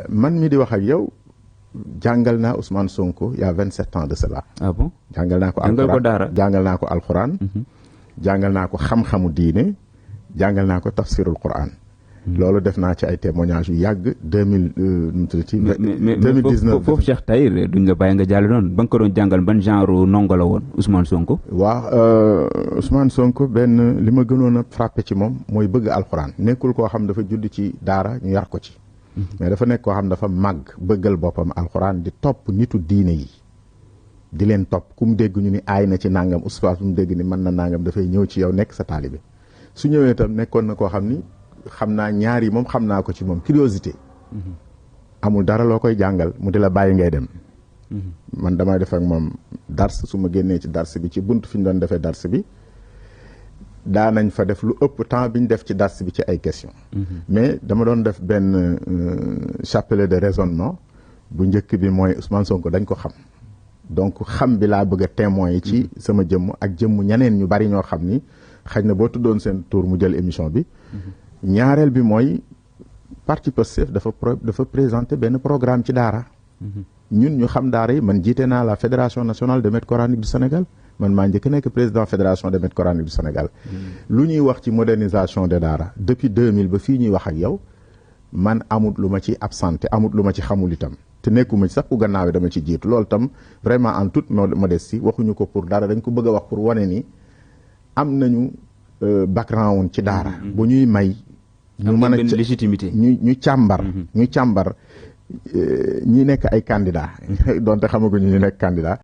man mi di wax ak yow jàngal naa Ousmane Sonko il y a 27 ans de cela. Ah bon? jàngal naa ko alxuraan jàngal naa ko alxuraan. jàngal naa ko xam-xamu diine jàngal naa ko tafsirul Quran. loolu def naa ci ay témoignages yu yàgg 2019. foofu Cheikh Tahir duñ la bàyyi nga jàll noonu ba nga ko doon jàngal ban genre ndongo la woon Ousmane Sonko. waaw Ousmane Sonko benn li ma gënoon a frappé ci moom mooy bëgg alxuraan. nekkul koo xam dafa judd ci daara ñu yar ko ci. mais dafa nekk koo xam dafa màgg bëggal boppam alxuraan di topp nitu diine yi. di leen topp ku mu dégg ñu ni aay na ci nangam oustaz ku mu dégg ni mën na nangam dafay ñëw ci yow nekk sa taalibe su ñëwee itam nekkoon na koo xam ni xam naa ñaar yi moom xam naa ko ci moom curiosité. amul dara loo koy jàngal mu di la bàyyi ngay dem. man damay def ak moom dars su ma génnee ci dars bi ci bunt fi ñu doon defee dars bi daanañ fa def lu ëpp temps bi ñu def ci dars bi ci ay questions. mais dama doon def benn chapelet de raisonnement bu njëkk bi mooy Ousmane Sonko dañ ko xam. donc xam bi laa bëgg a témoin yi ci sama jëmm ak jëmm ñeneen ñu bari ñoo xam ni xëy na boo tuddoon seen tour mu jël émission bi. ñaareel bi mooy parti Pastef dafa présenter benn programme ci daara. ñun ñu xam daara yi man jiite naa la fédération nationale de maîtres coraniques du Sénégal man maa njëkk nekk président fédération de maîtres coraniques du Sénégal. lu ñuy wax ci modernisation de daara depuis 2000 ba fii ñuy wax ak yow man amut lu ma ci absenté amut lu ma ci xamul itam. te nekkuma ci sax ku gannaaw yi dama ci jiitu loolu tam vraiment en toute modestie waxuñu ko pour dara dañ ko bëgg a wax pour wane ni am nañu background ci daara. bu ñuy may. ñu mën a légitimité ñu càmbar. ñu càmbar ñi nekk ay candidats. donte xamaguñu ñu nekk candidat.